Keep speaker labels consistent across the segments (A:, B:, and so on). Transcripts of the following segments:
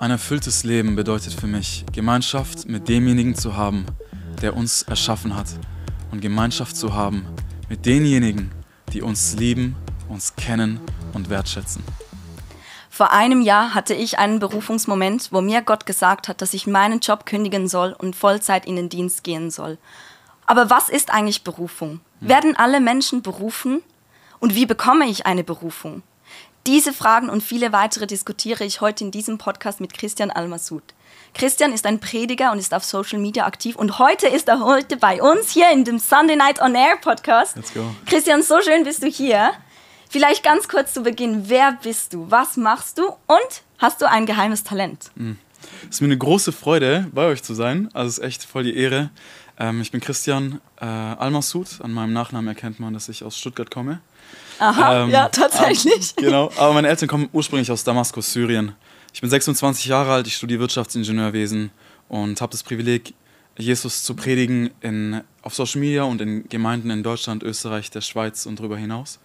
A: Ein erfülltes Leben bedeutet für mich, Gemeinschaft mit demjenigen zu haben, der uns erschaffen hat. Und Gemeinschaft zu haben mit denjenigen, die uns lieben, uns kennen und wertschätzen.
B: Vor einem Jahr hatte ich einen Berufungsmoment, wo mir Gott gesagt hat, dass ich meinen Job kündigen soll und Vollzeit in den Dienst gehen soll. Aber was ist eigentlich Berufung? Werden alle Menschen berufen? Und wie bekomme ich eine Berufung? Diese Fragen und viele weitere diskutiere ich heute in diesem Podcast mit Christian Almasud. Christian ist ein Prediger und ist auf Social Media aktiv. Und heute ist er bei uns hier in dem Sunday Night On Air Podcast.
A: Let's go.
B: Christian, so schön bist du hier. Vielleicht ganz kurz zu Beginn, wer bist du? Was machst du? Und hast du ein geheimes Talent?
A: Es ist mir eine große Freude, bei euch zu sein. Also es ist echt voll die Ehre. Ich bin Christian Almasud. An meinem Nachnamen erkennt man, dass ich aus Stuttgart komme.
B: Aha, ja, tatsächlich.
A: Genau, aber meine Eltern kommen ursprünglich aus Damaskus, Syrien. Ich bin 26 Jahre alt, ich studiere Wirtschaftsingenieurwesen und habe das Privileg, Jesus zu predigen auf Social Media und in Gemeinden in Deutschland, Österreich, der Schweiz und darüber hinaus.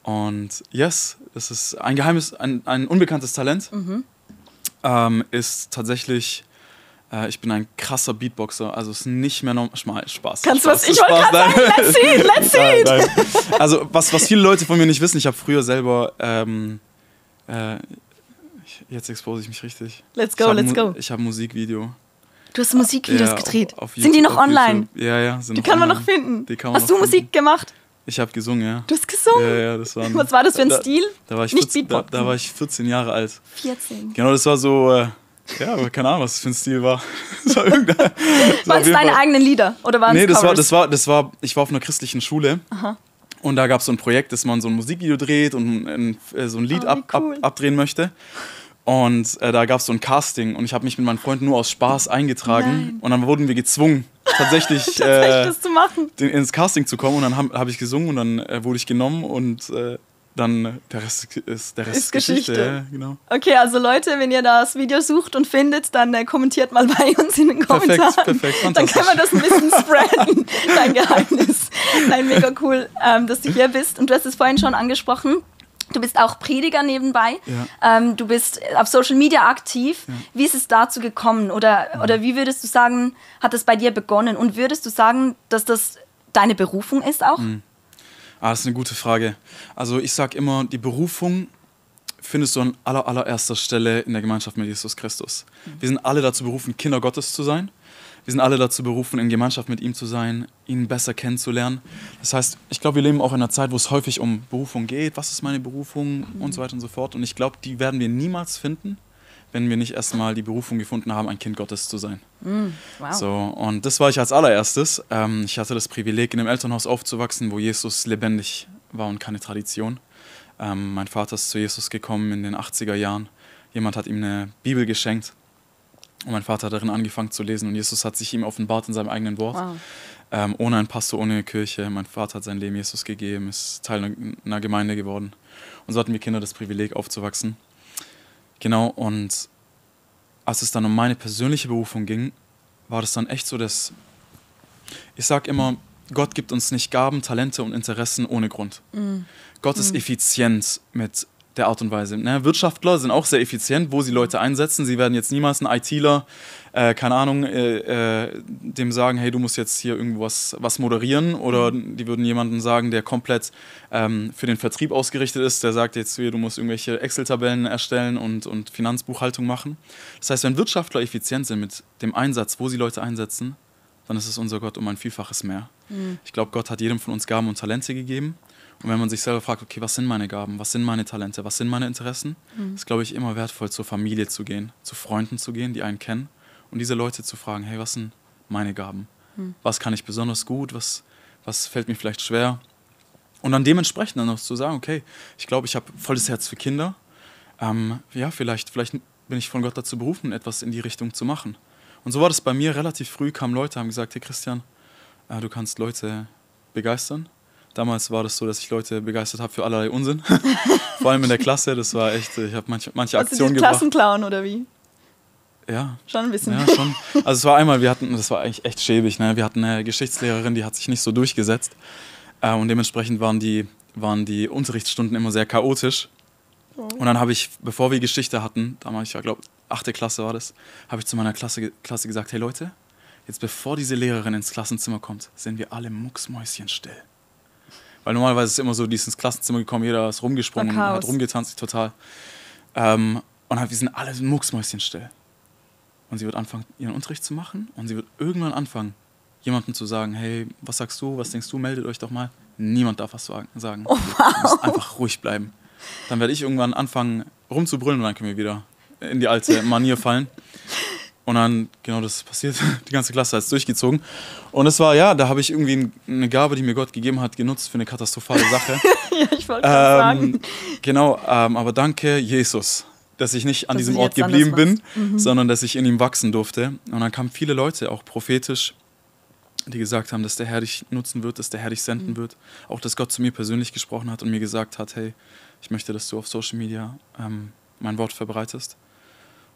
A: Und yes, das ist ein geheimes, ein unbekanntes Talent. Ist tatsächlich, ich bin ein krasser Beatboxer, also es ist nicht mehr Spaß.
B: Kannst du was? Ich wollte gerade sagen, let's see it.
A: Nein. Also was viele Leute von mir nicht wissen, ich habe früher selber, jetzt expose ich mich richtig.
B: Let's go.
A: Ich habe ein Musikvideo.
B: Du hast Musikvideos gedreht.
A: Auf
B: Sind die noch online?
A: YouTube. Ja, sind
B: Die
A: noch
B: kann man
A: online.
B: noch finden.
A: Die kann man
B: Hast
A: noch
B: du Musik gemacht?
A: Ich habe gesungen, ja.
B: Du hast gesungen?
A: Ja, das war
B: Was war das für ein Stil?
A: Da war ich
B: Nicht
A: 14,
B: Beatboxen.
A: da war ich 14 Jahre alt.
B: 14.
A: Genau, das war so, ja, keine Ahnung, was das für ein Stil war. Das war irgendein,
B: Waren es deine eigenen Lieder? Oder waren es
A: Nee,
B: Covers?
A: ich war auf einer christlichen Schule.
B: Aha.
A: Und da gab es so ein Projekt, dass man so ein Musikvideo dreht und so ein Lied
B: wie cool.
A: abdrehen möchte. Und da gab es so ein Casting und ich habe mich mit meinen Freunden nur aus Spaß eingetragen.
B: Nein.
A: Und dann wurden wir gezwungen, tatsächlich
B: Das zu machen.
A: ins Casting zu kommen. Und dann hab ich gesungen und dann wurde ich genommen und dann der Rest ist Geschichte. Ja, genau.
B: Okay, also Leute, wenn ihr das Video sucht und findet, dann kommentiert mal bei uns in den Kommentaren.
A: Perfekt,
B: Dann können wir das ein bisschen spreaden, dein Geheimnis. Nein, mega cool, dass du hier bist. Und du hast es vorhin schon angesprochen. Du bist auch Prediger nebenbei.
A: Ja.
B: Du bist auf Social Media aktiv. Ja. Wie ist es dazu gekommen? Oder wie würdest du sagen, hat es bei dir begonnen? Und würdest du sagen, dass das deine Berufung ist auch?
A: Das ist eine gute Frage. Also ich sage immer, die Berufung findest du an allererster Stelle in der Gemeinschaft mit Jesus Christus. Wir sind alle dazu berufen, Kinder Gottes zu sein. Wir sind alle dazu berufen, in Gemeinschaft mit ihm zu sein, ihn besser kennenzulernen. Das heißt, ich glaube, wir leben auch in einer Zeit, wo es häufig um Berufung geht. Was ist meine Berufung und so weiter und so fort. Und ich glaube, die werden wir niemals finden, wenn wir nicht erstmal die Berufung gefunden haben, ein Kind Gottes zu sein.
B: Wow.
A: So, und das war ich als allererstes. Ich hatte das Privileg, in einem Elternhaus aufzuwachsen, wo Jesus lebendig war und keine Tradition. Mein Vater ist zu Jesus gekommen in den 80er Jahren. Jemand hat ihm eine Bibel geschenkt. Und mein Vater hat darin angefangen zu lesen und Jesus hat sich ihm offenbart in seinem eigenen Wort.
B: Wow.
A: Ohne einen Pastor, ohne eine Kirche. Mein Vater hat sein Leben Jesus gegeben, ist Teil einer Gemeinde geworden. Und so hatten wir Kinder das Privileg, aufzuwachsen. Genau, und als es dann um meine persönliche Berufung ging, war das dann echt so, dass ich sage immer, Gott gibt uns nicht Gaben, Talente und Interessen ohne Grund. Gott ist effizient mit der Art und Weise. Ne? Wirtschaftler sind auch sehr effizient, wo sie Leute einsetzen. Sie werden jetzt niemals einen ITler, keine Ahnung, dem sagen, hey, du musst jetzt hier irgendwas was moderieren. Oder die würden jemandem sagen, der komplett für den Vertrieb ausgerichtet ist, der sagt jetzt, du musst irgendwelche Excel-Tabellen erstellen und Finanzbuchhaltung machen. Das heißt, wenn Wirtschaftler effizient sind mit dem Einsatz, wo sie Leute einsetzen, dann ist es unser Gott um ein Vielfaches mehr. Ich glaube, Gott hat jedem von uns Gaben und Talente gegeben. Und wenn man sich selber fragt, okay, was sind meine Gaben, was sind meine Talente, was sind meine Interessen, ist, glaube ich, immer wertvoll, zur Familie zu gehen, zu Freunden zu gehen, die einen kennen und diese Leute zu fragen, hey, was sind meine Gaben? Was kann ich besonders gut, was fällt mir vielleicht schwer? Und dann dementsprechend dann noch zu sagen, okay, ich glaube, ich habe volles Herz für Kinder. Ja, vielleicht bin ich von Gott dazu berufen, etwas in die Richtung zu machen. Und so war das bei mir relativ früh, kamen Leute, haben gesagt, hey Christian, du kannst Leute begeistern. Damals war das so, dass ich Leute begeistert habe für allerlei Unsinn. Vor allem in der Klasse, das war echt, ich habe manche Aktionen gebracht.
B: Klassenclown oder wie?
A: Ja.
B: Schon ein bisschen.
A: Ja, schon. Also es war einmal, das war eigentlich echt schäbig, ne? Wir hatten eine Geschichtslehrerin, die hat sich nicht so durchgesetzt. Und dementsprechend waren die Unterrichtsstunden immer sehr chaotisch. Und dann habe ich, bevor wir Geschichte hatten, damals, ich glaube, 8. Klasse war das, habe ich zu meiner Klasse gesagt, hey Leute, jetzt bevor diese Lehrerin ins Klassenzimmer kommt, sind wir alle mucksmäuschenstill. Weil normalerweise ist es immer so, die ist ins Klassenzimmer gekommen, jeder ist rumgesprungen und hat rumgetanzt, total. Und wir sind alle mucksmäuschenstill. Und sie wird anfangen, ihren Unterricht zu machen und sie wird irgendwann anfangen, jemandem zu sagen, hey, was sagst du, was denkst du, meldet euch doch mal. Niemand darf was sagen.
B: Oh, wow.
A: Du musst einfach ruhig bleiben. Dann werde ich irgendwann anfangen rumzubrüllen und dann können wir wieder in die alte Manier fallen. Und dann, genau das ist passiert, die ganze Klasse hat es durchgezogen. Und es war, ja, da habe ich irgendwie eine Gabe, die mir Gott gegeben hat, genutzt für eine katastrophale Sache.
B: Ja, ich wollte sagen.
A: Genau, aber danke Jesus, dass ich nicht an diesem Ort geblieben bin, sondern dass ich in ihm wachsen durfte. Und dann kamen viele Leute, auch prophetisch, die gesagt haben, dass der Herr dich nutzen wird, dass der Herr dich senden wird. Auch, dass Gott zu mir persönlich gesprochen hat und mir gesagt hat, hey, ich möchte, dass du auf Social Media mein Wort verbreitest.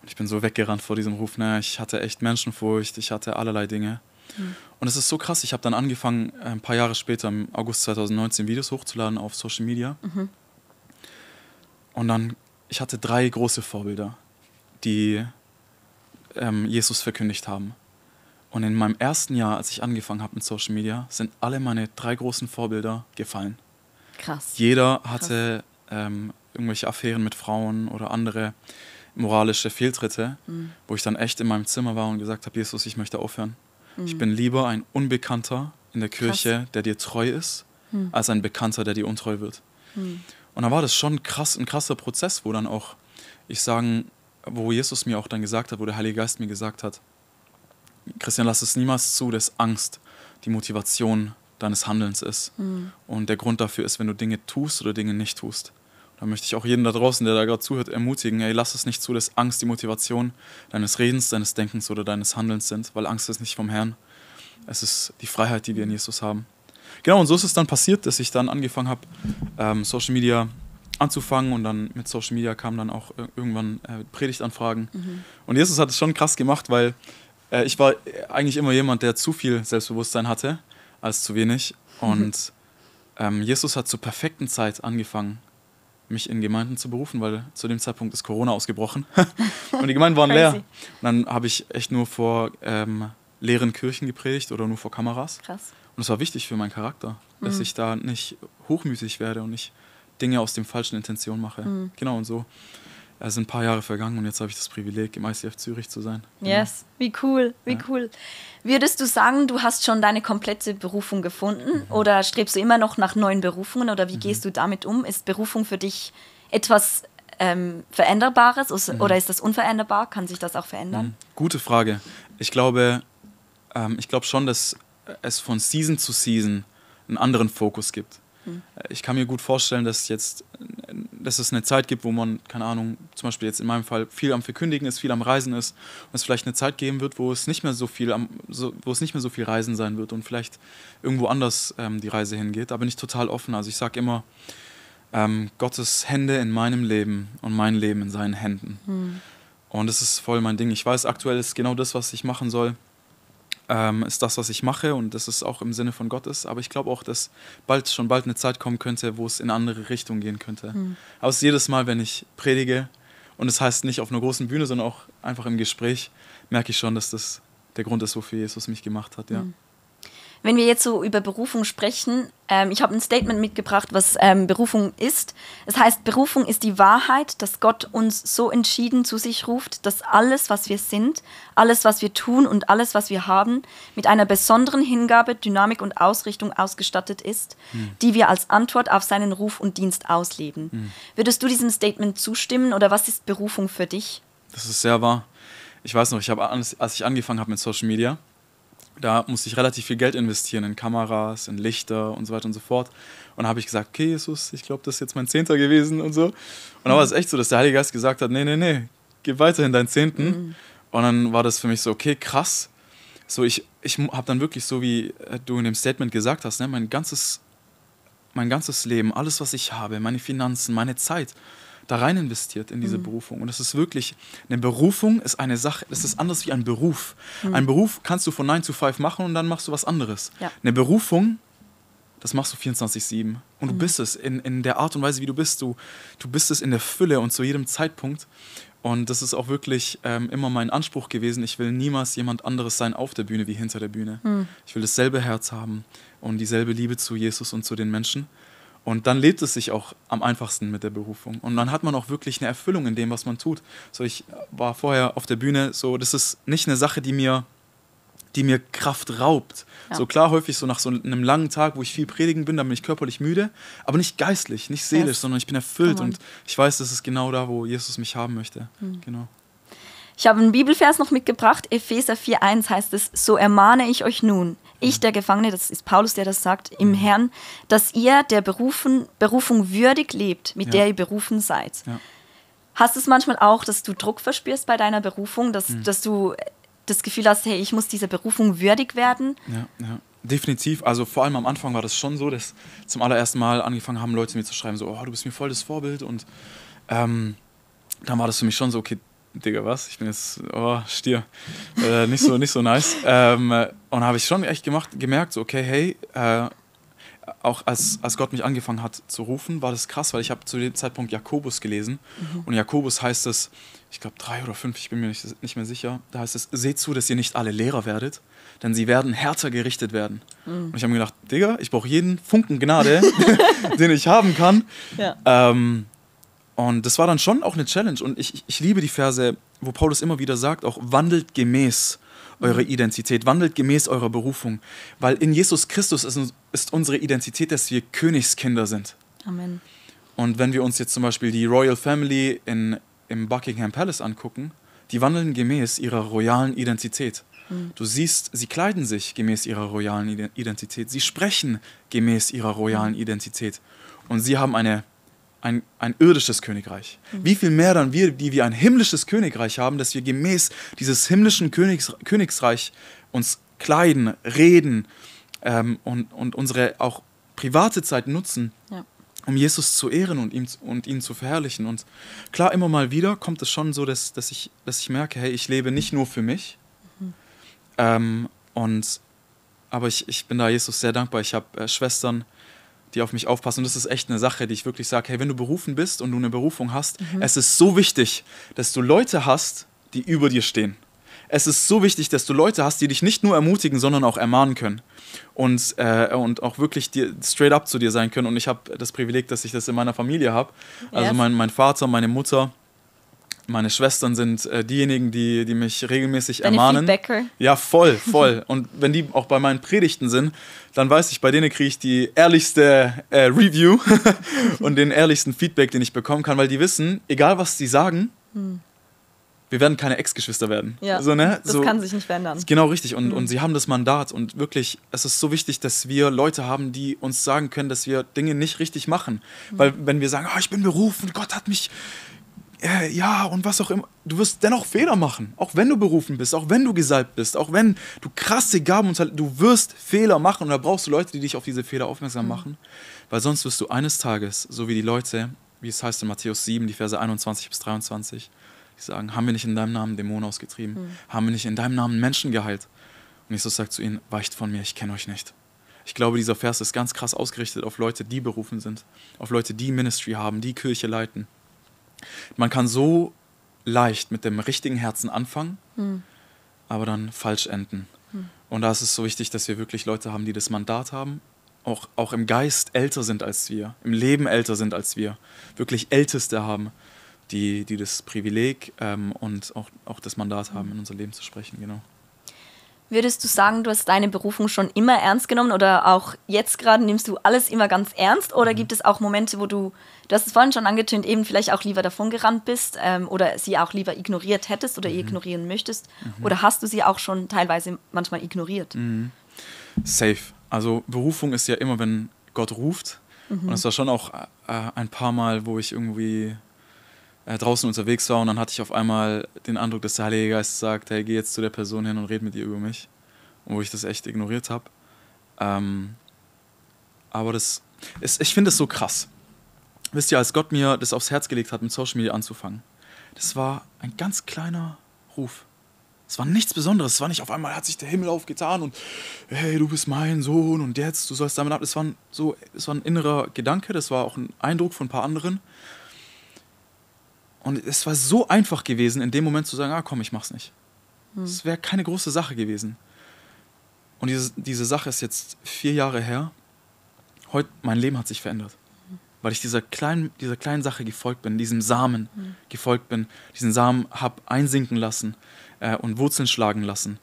A: Und ich bin so weggerannt vor diesem Ruf. Ne? Ich hatte echt Menschenfurcht, ich hatte allerlei Dinge. Und es ist so krass, ich habe dann angefangen, ein paar Jahre später, im August 2019, Videos hochzuladen auf Social Media. Und dann, ich hatte 3 große Vorbilder, die Jesus verkündigt haben. Und in meinem ersten Jahr, als ich angefangen habe mit Social Media, sind alle meine 3 großen Vorbilder gefallen.
B: Krass.
A: Jeder hatte irgendwelche Affären mit Frauen oder andere moralische Fehltritte, wo ich dann echt in meinem Zimmer war und gesagt habe, Jesus, ich möchte aufhören. Ich bin lieber ein Unbekannter in der Kirche, der dir treu ist, als ein Bekannter, der dir untreu wird. Und dann war das schon ein krasser Prozess, wo dann auch, wo Jesus mir auch dann gesagt hat, wo der Heilige Geist mir gesagt hat, Christian, lass es niemals zu, dass Angst die Motivation deines Handelns ist. Und der Grund dafür ist, wenn du Dinge tust oder Dinge nicht tust. Da möchte ich auch jeden da draußen, der da gerade zuhört, ermutigen, ey, lass es nicht zu, dass Angst die Motivation deines Redens, deines Denkens oder deines Handelns sind, weil Angst ist nicht vom Herrn. Es ist die Freiheit, die wir in Jesus haben. Genau, und so ist es dann passiert, dass ich dann angefangen habe, Social Media anzufangen und dann mit Social Media kamen dann auch irgendwann Predigtanfragen. Und Jesus hat es schon krass gemacht, weil ich war eigentlich immer jemand, der zu viel Selbstbewusstsein hatte, als zu wenig. Und Jesus hat zur perfekten Zeit angefangen, mich in Gemeinden zu berufen, weil zu dem Zeitpunkt ist Corona ausgebrochen. Und die Gemeinden waren leer. Und dann habe ich echt nur vor leeren Kirchen gepredigt oder nur vor Kameras.
B: Krass.
A: Und es war wichtig für meinen Charakter, dass ich da nicht hochmütig werde und nicht Dinge aus den falschen Intentionen mache. Genau, und so sind ein paar Jahre vergangen und jetzt habe ich das Privileg, im ICF Zürich zu sein. Genau.
B: Yes, wie cool, wie cool. Würdest du sagen, du hast schon deine komplette Berufung gefunden oder strebst du immer noch nach neuen Berufungen oder wie gehst du damit um? Ist Berufung für dich etwas Veränderbares oder ist das unveränderbar? Kann sich das auch verändern?
A: Gute Frage. Ich glaube schon, dass es von Season zu Season einen anderen Fokus gibt. Ich kann mir gut vorstellen, dass es eine Zeit gibt, wo man, keine Ahnung, zum Beispiel jetzt in meinem Fall viel am Verkündigen ist, viel am Reisen ist und es vielleicht eine Zeit geben wird, wo es nicht mehr so viel Reisen sein wird und vielleicht irgendwo anders die Reise hingeht. Da bin ich total offen. Also ich sage immer, Gottes Hände in meinem Leben und mein Leben in seinen Händen. Und das ist voll mein Ding. Ich weiß, aktuell ist genau das, was ich machen soll, ist das, was ich mache und das ist auch im Sinne von Gottes. Aber ich glaube auch, dass schon bald eine Zeit kommen könnte, wo es in eine andere Richtung gehen könnte. Aber es ist jedes Mal, wenn ich predige, und das heißt nicht auf einer großen Bühne, sondern auch einfach im Gespräch, merke ich schon, dass das der Grund ist, wofür Jesus mich gemacht hat. Ja.
B: Wenn wir jetzt so über Berufung sprechen, ich habe ein Statement mitgebracht, was Berufung ist. Es heißt, Berufung ist die Wahrheit, dass Gott uns so entschieden zu sich ruft, dass alles, was wir sind, alles, was wir tun und alles, was wir haben, mit einer besonderen Hingabe, Dynamik und Ausrichtung ausgestattet ist, die wir als Antwort auf seinen Ruf und Dienst ausleben. Würdest du diesem Statement zustimmen oder was ist Berufung für dich?
A: Das ist sehr wahr. Ich weiß noch, als ich angefangen habe mit Social Media, da musste ich relativ viel Geld investieren in Kameras, in Lichter und so weiter und so fort. Und da habe ich gesagt, okay, Jesus, ich glaube, das ist jetzt mein 10. gewesen und so. Und dann war es echt so, dass der Heilige Geist gesagt hat, nee, gib weiterhin deinen 10. Und dann war das für mich so, okay, krass. So, ich habe dann wirklich, so wie du in dem Statement gesagt hast, ne, mein ganzes Leben, alles, was ich habe, meine Finanzen, meine Zeit, da rein investiert in diese Berufung. Und das ist wirklich, eine Berufung ist eine Sache, das ist anders wie ein Beruf. Ein Beruf kannst du von 9 to 5 machen und dann machst du was anderes. Ja. Eine Berufung das machst du 24/7. Und du bist es in der Art und Weise, wie du bist. Du bist es in der Fülle und zu jedem Zeitpunkt. Und das ist auch wirklich immer mein Anspruch gewesen. Ich will niemals jemand anderes sein auf der Bühne wie hinter der Bühne. Ich will dasselbe Herz haben und dieselbe Liebe zu Jesus und zu den Menschen. Und dann lebt es sich auch am einfachsten mit der Berufung. Und dann hat man auch wirklich eine Erfüllung in dem, was man tut. So, ich war vorher auf der Bühne, so, das ist nicht eine Sache, die mir Kraft raubt. Ja. So klar, häufig so nach so einem langen Tag, wo ich viel predigen bin, dann bin ich körperlich müde, aber nicht geistlich, nicht seelisch, sondern ich bin erfüllt und ich weiß, das ist genau da, wo Jesus mich haben möchte. Genau.
B: Ich habe einen Bibelvers noch mitgebracht, Epheser 4,1 heißt es, so ermahne ich euch nun, ich der Gefangene, das ist Paulus, der das sagt, im Herrn, dass ihr der Berufung würdig lebt, mit der ihr berufen seid. Ja. Hast du es manchmal auch, dass du Druck verspürst bei deiner Berufung, dass du das Gefühl hast, hey, ich muss dieser Berufung würdig werden?
A: Ja, definitiv. Also vor allem am Anfang war das schon so, dass zum allerersten Mal angefangen haben, Leute mir zu schreiben, so, oh, du bist mir voll das Vorbild. Und dann war das für mich schon so, okay, Digga, was? Ich bin jetzt, Stier. Nicht so nice. Und habe ich schon echt gemerkt, so, okay, hey, auch als Gott mich angefangen hat zu rufen, war das krass, weil ich habe zu dem Zeitpunkt Jakobus gelesen. Und Jakobus heißt es, ich glaube 3 oder 5, ich bin mir nicht mehr sicher, da heißt es, seht zu, dass ihr nicht alle Lehrer werdet, denn sie werden härter gerichtet werden. Und ich habe mir gedacht, Digga, ich brauche jeden Funken Gnade, den ich haben kann. Ja. Und das war dann schon auch eine Challenge. Und ich liebe die Verse, wo Paulus immer wieder sagt, auch wandelt gemäß eure Identität, wandelt gemäß eurer Berufung. Weil in Jesus Christus ist unsere Identität, dass wir Königskinder sind.
B: Amen.
A: Und wenn wir uns jetzt zum Beispiel die Royal Family im Buckingham Palace angucken, die wandeln gemäß ihrer royalen Identität. Du siehst, sie kleiden sich gemäß ihrer royalen Identität. Sie sprechen gemäß ihrer royalen Identität. Und sie haben ein irdisches Königreich. Wie viel mehr dann wir, die wir ein himmlisches Königreich haben, dass wir gemäß dieses himmlischen Königsreich uns kleiden, reden und unsere auch private Zeit nutzen, um Jesus zu ehren und ihn zu verherrlichen. Und klar, immer mal wieder kommt es schon so, dass ich merke, hey, ich lebe nicht nur für mich. Aber ich bin da Jesus sehr dankbar. Ich habe Schwestern, die auf mich aufpassen. Und das ist echt eine Sache, die ich wirklich sage, hey, wenn du berufen bist und du eine Berufung hast, es ist so wichtig, dass du Leute hast, die über dir stehen. Es ist so wichtig, dass du Leute hast, die dich nicht nur ermutigen, sondern auch ermahnen können. Und auch wirklich straight up zu dir sein können. Und ich habe das Privileg, dass ich das in meiner Familie habe. Also mein Vater, meine Mutter, meine Schwestern sind diejenigen, die mich regelmäßig ermahnen.
B: Deine Feedbacker.
A: Ja, voll. Und wenn die auch bei meinen Predigten sind, dann weiß ich, bei denen kriege ich die ehrlichste Review und den ehrlichsten Feedback, den ich bekommen kann, weil die wissen, egal was sie sagen, wir werden keine Ex-Geschwister werden.
B: Ja,
A: so, ne?
B: Das kann sich nicht verändern.
A: Genau, richtig. Und sie haben das Mandat. Und wirklich, es ist so wichtig, dass wir Leute haben, die uns sagen können, dass wir Dinge nicht richtig machen. Weil wenn wir sagen, ich bin berufen, Gott hat mich... ja, und was auch immer. Du wirst dennoch Fehler machen. Auch wenn du berufen bist, auch wenn du gesalbt bist, auch wenn du krasse Gaben und du wirst Fehler machen. Und da brauchst du Leute, die dich auf diese Fehler aufmerksam machen. Weil sonst wirst du eines Tages, so wie die Leute, wie es heißt in Matthäus 7, die Verse 21 bis 23, die sagen, haben wir nicht in deinem Namen Dämonen ausgetrieben? Haben wir nicht in deinem Namen Menschen geheilt? Und Jesus sagt zu ihnen, weicht von mir, ich kenne euch nicht. Ich glaube, dieser Vers ist ganz krass ausgerichtet auf Leute, die berufen sind. Auf Leute, die Ministry haben, die Kirche leiten. Man kann so leicht mit dem richtigen Herzen anfangen, aber dann falsch enden. Und da ist es so wichtig, dass wir wirklich Leute haben, die das Mandat haben, auch im Geist älter sind als wir, im Leben älter sind als wir, wirklich Älteste haben, die das Privileg und auch das Mandat haben, in unser Leben zu sprechen. Genau.
B: Würdest du sagen, du hast deine Berufung schon immer ernst genommen oder auch jetzt gerade nimmst du alles immer ganz ernst oder gibt es auch Momente, wo du hast es vorhin schon angetönt, eben vielleicht auch lieber davon gerannt bist oder sie auch lieber ignoriert hättest oder ignorieren möchtest oder hast du sie auch schon teilweise manchmal ignoriert?
A: Safe. Also Berufung ist ja immer, wenn Gott ruft und es war schon auch ein paar Mal, wo ich irgendwie draußen unterwegs war und dann hatte ich auf einmal den Eindruck, dass der Heilige Geist sagt, hey, geh jetzt zu der Person hin und red mit ihr über mich. Und wo ich das echt ignoriert habe. Aber ich finde es so krass. Wisst ihr, als Gott mir das aufs Herz gelegt hat, mit Social Media anzufangen, das war ein ganz kleiner Ruf. Es war nichts Besonderes. Es war nicht auf einmal, hat sich der Himmel aufgetan und hey, du bist mein Sohn und jetzt, du sollst damit ab. Es war ein innerer Gedanke, das war auch ein Eindruck von ein paar anderen. Und es war so einfach gewesen, in dem Moment zu sagen, komm, ich mach's nicht. Es wäre keine große Sache gewesen. Und diese Sache ist jetzt 4 Jahre her. Heute, mein Leben hat sich verändert. Weil ich dieser kleinen Sache gefolgt bin, diesem Samen gefolgt bin, diesen Samen habe einsinken lassen und Wurzeln schlagen lassen.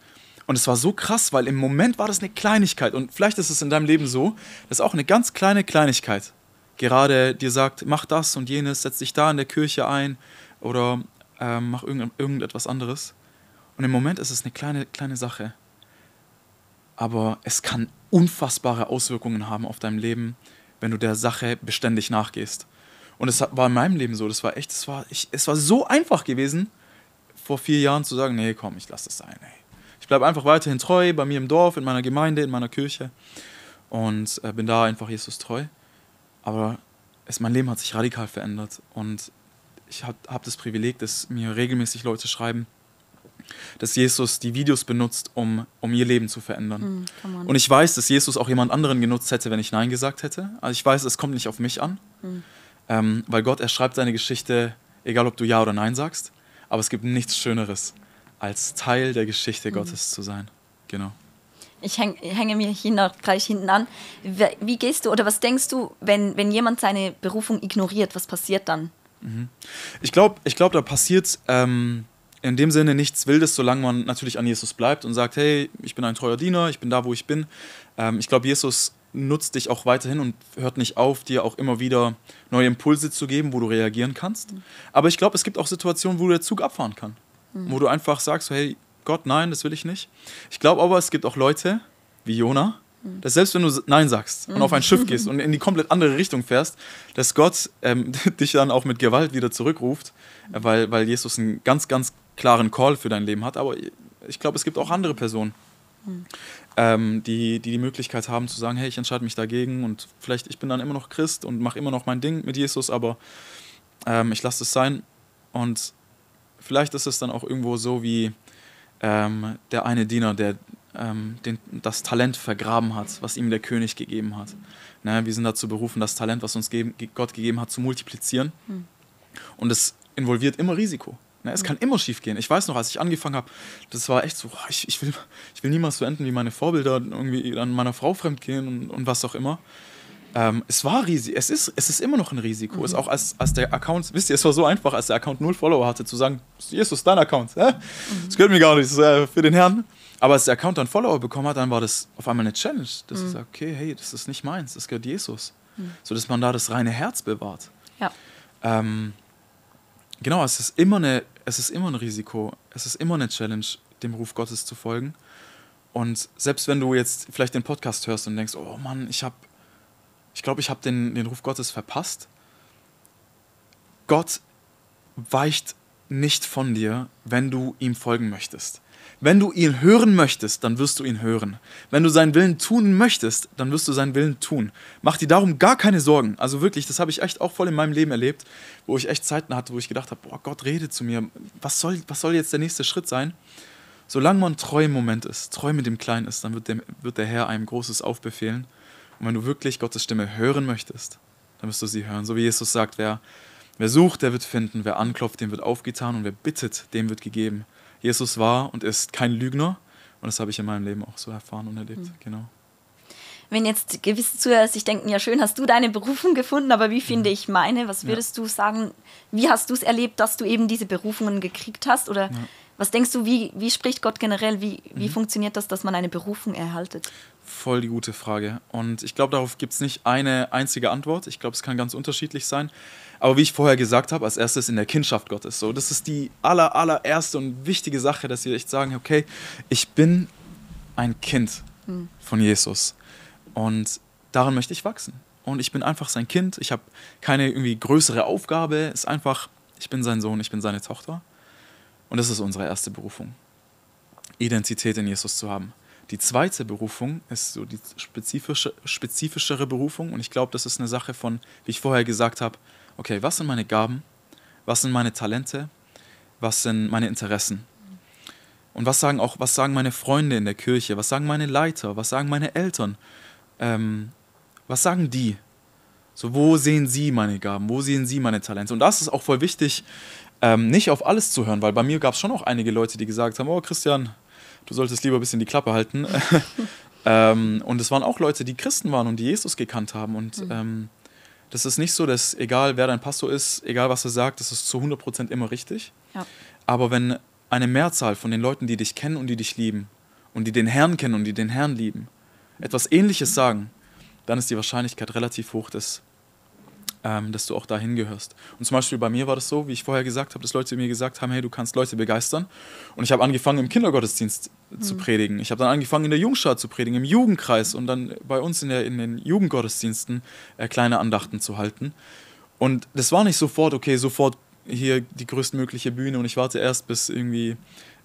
A: Und es war so krass, weil im Moment war das eine Kleinigkeit. Und vielleicht ist es in deinem Leben so, dass auch eine ganz kleine Kleinigkeit gerade dir sagt, mach das und jenes, setz dich da in der Kirche ein oder mach irgendetwas anderes. Und im Moment ist es eine kleine Sache. Aber es kann unfassbare Auswirkungen haben auf dein Leben, wenn du der Sache beständig nachgehst. Und es war in meinem Leben so, es war so einfach gewesen, vor 4 Jahren zu sagen, nee, komm, ich lasse das sein. Ey. Ich bleibe einfach weiterhin treu bei mir im Dorf, in meiner Gemeinde, in meiner Kirche und bin da einfach Jesus treu. Aber mein Leben hat sich radikal verändert und ich hab das Privileg, dass mir regelmäßig Leute schreiben, dass Jesus die Videos benutzt, um ihr Leben zu verändern. Und ich weiß, dass Jesus auch jemand anderen genutzt hätte, wenn ich Nein gesagt hätte. Also ich weiß, es kommt nicht auf mich an, weil Gott, er schreibt seine Geschichte, egal ob du Ja oder Nein sagst, aber es gibt nichts Schöneres, als Teil der Geschichte Gottes zu sein. Genau.
B: Ich hänge mir hier noch gleich hinten an. Wie gehst du oder was denkst du, wenn jemand seine Berufung ignoriert, was passiert dann?
A: Ich glaube, da passiert in dem Sinne nichts Wildes, solange man natürlich an Jesus bleibt und sagt, hey, ich bin ein treuer Diener, ich bin da, wo ich bin. Ich glaube, Jesus nutzt dich auch weiterhin und hört nicht auf, dir auch immer wieder neue Impulse zu geben, wo du reagieren kannst. Aber ich glaube, es gibt auch Situationen, wo der Zug abfahren kann. Wo du einfach sagst, hey, Gott, nein, das will ich nicht. Ich glaube aber, es gibt auch Leute, wie Jona, dass selbst wenn du Nein sagst und auf ein Schiff gehst und in die komplett andere Richtung fährst, dass Gott dich dann auch mit Gewalt wieder zurückruft, weil Jesus einen ganz, ganz klaren Call für dein Leben hat. Aber ich glaube, es gibt auch andere Personen, die Möglichkeit haben zu sagen, hey, ich entscheide mich dagegen und vielleicht ich bin dann immer noch Christ und mache immer noch mein Ding mit Jesus, aber ich lasse es sein. Und vielleicht ist es dann auch irgendwo so wie der eine Diener, der das Talent vergraben hat, was ihm der König gegeben hat. Ne, wir sind dazu berufen, das Talent, was uns Gott gegeben hat, zu multiplizieren. Und es involviert immer Risiko. Ne, es kann immer schief gehen. Ich weiß noch, als ich angefangen habe, das war echt so, ich will niemals so enden wie meine Vorbilder, irgendwie an meiner Frau fremdgehen und was auch immer. Es war riesig, es ist immer noch ein Risiko. Es auch als der Account, wisst ihr, es war so einfach, als der Account 0 Follower hatte, zu sagen, Jesus, dein Account, das gehört mir gar nicht, das ist für den Herrn. Aber als der Account dann Follower bekommen hat, dann war das auf einmal eine Challenge, dass ich sage, okay, hey, das ist nicht meins, das gehört Jesus. So, dass man da das reine Herz bewahrt.
B: Ja.
A: Genau, es ist immer ein Risiko, es ist immer eine Challenge, dem Ruf Gottes zu folgen. Und selbst wenn du jetzt vielleicht den Podcast hörst und denkst, oh Mann, ich glaube, ich habe den Ruf Gottes verpasst. Gott weicht nicht von dir, wenn du ihm folgen möchtest. Wenn du ihn hören möchtest, dann wirst du ihn hören. Wenn du seinen Willen tun möchtest, dann wirst du seinen Willen tun. Mach dir darum gar keine Sorgen. Also wirklich, das habe ich echt auch voll in meinem Leben erlebt, wo ich echt Zeiten hatte, wo ich gedacht habe, boah, Gott redet zu mir. Was soll jetzt der nächste Schritt sein? Solange man treu im Moment ist, treu mit dem Kleinen ist, dann wird der Herr einem Großes aufbefehlen. Und wenn du wirklich Gottes Stimme hören möchtest, dann wirst du sie hören. So wie Jesus sagt, wer sucht, der wird finden, wer anklopft, dem wird aufgetan und wer bittet, dem wird gegeben. Jesus war und ist kein Lügner und das habe ich in meinem Leben auch so erfahren und erlebt. Genau.
B: Wenn jetzt gewisse Zuhörer sich denken, ja schön, hast du deine Berufung gefunden, aber wie finde ich meine? Was würdest du sagen, wie hast du es erlebt, dass du eben diese Berufungen gekriegt hast? Oder was denkst du, wie spricht Gott generell, wie funktioniert das, dass man eine Berufung erhaltet?
A: Voll die gute Frage. Und ich glaube, darauf gibt es nicht eine einzige Antwort. Ich glaube, es kann ganz unterschiedlich sein. Aber wie ich vorher gesagt habe, als erstes in der Kindschaft Gottes. So, das ist die allererste und wichtige Sache, dass wir echt sagen, okay, ich bin ein Kind von Jesus. Und daran möchte ich wachsen. Und ich bin einfach sein Kind. Ich habe keine irgendwie größere Aufgabe. Es ist einfach, ich bin sein Sohn, ich bin seine Tochter. Und das ist unsere erste Berufung. Identität in Jesus zu haben. Die zweite Berufung ist so die spezifischere Berufung. Und ich glaube, das ist eine Sache von, wie ich vorher gesagt habe, okay, was sind meine Gaben? Was sind meine Talente? Was sind meine Interessen? Und was sagen meine Freunde in der Kirche, was sagen meine Leiter, was sagen meine Eltern, was sagen die? So, wo sehen sie meine Gaben, wo sehen sie meine Talente? Und das ist auch voll wichtig, nicht auf alles zu hören, weil bei mir gab es schon auch einige Leute, die gesagt haben, oh Christian, du solltest lieber ein bisschen die Klappe halten. Und es waren auch Leute, die Christen waren und die Jesus gekannt haben. Und das ist nicht so, dass egal wer dein Pastor ist, egal was er sagt, das ist zu 100% immer richtig. Ja. Aber wenn eine Mehrzahl von den Leuten, die dich kennen und die dich lieben und die den Herrn kennen und die den Herrn lieben, etwas Ähnliches sagen, dann ist die Wahrscheinlichkeit relativ hoch, dass du auch dahin gehörst. Und zum Beispiel bei mir war das so, wie ich vorher gesagt habe, dass Leute mir gesagt haben, hey, du kannst Leute begeistern. Und ich habe angefangen, im Kindergottesdienst zu predigen. Ich habe dann angefangen, in der Jungschar zu predigen, im Jugendkreis und dann bei uns in den Jugendgottesdiensten kleine Andachten zu halten. Und das war nicht sofort, okay, sofort hier die größtmögliche Bühne und ich warte erst, bis irgendwie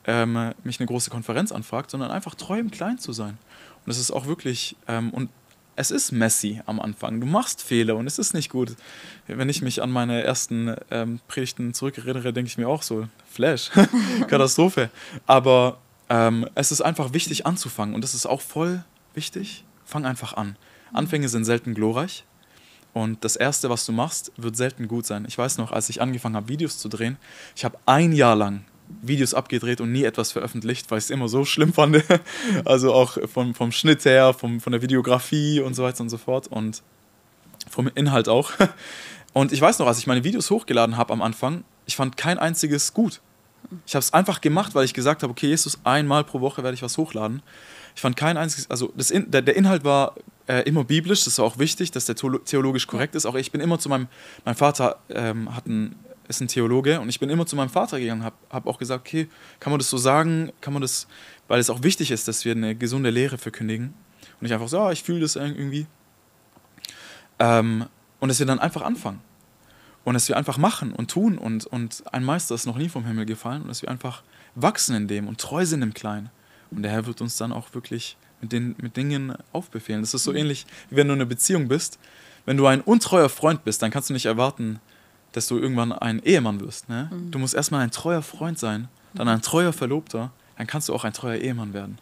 A: mich eine große Konferenz anfragt, sondern einfach treu im Kleinen zu sein. Und das ist auch wirklich, und es ist messy am Anfang. Du machst Fehler und es ist nicht gut. Wenn ich mich an meine ersten Predigten zurückerinnere, denke ich mir auch so, Flash, Katastrophe. Aber es ist einfach wichtig anzufangen und das ist auch voll wichtig. Fang einfach an. Anfänge sind selten glorreich und das Erste, was du machst, wird selten gut sein. Ich weiß noch, als ich angefangen habe, Videos zu drehen, ich habe 1 Jahr lang Videos abgedreht und nie etwas veröffentlicht, weil ich es immer so schlimm fand. Also auch vom Schnitt her, von der Videografie und so weiter und so fort und vom Inhalt auch. Und ich weiß noch, als ich meine Videos hochgeladen habe am Anfang, ich fand kein einziges gut. Ich habe es einfach gemacht, weil ich gesagt habe, okay, Jesus, 1-mal pro Woche werde ich was hochladen. Ich fand kein einziges, also der Inhalt war immer biblisch, das war auch wichtig, dass der theologisch korrekt ist. Auch ich bin immer zu mein Vater ist ein Theologe und ich bin immer zu meinem Vater gegangen, habe auch gesagt, okay, kann man das so sagen, weil es auch wichtig ist, dass wir eine gesunde Lehre verkündigen und nicht einfach so, ich fühle das irgendwie. Und dass wir dann einfach anfangen und dass wir einfach machen und tun und ein Meister ist noch nie vom Himmel gefallen und dass wir einfach wachsen in dem und treu sind im Kleinen. Und der Herr wird uns dann auch wirklich mit Dingen aufbefehlen. Das ist so ähnlich, wie wenn du in einer Beziehung bist. Wenn du ein untreuer Freund bist, dann kannst du nicht erwarten, dass du irgendwann ein Ehemann wirst. Ne? Du musst erstmal ein treuer Freund sein, dann ein treuer Verlobter, dann kannst du auch ein treuer Ehemann werden.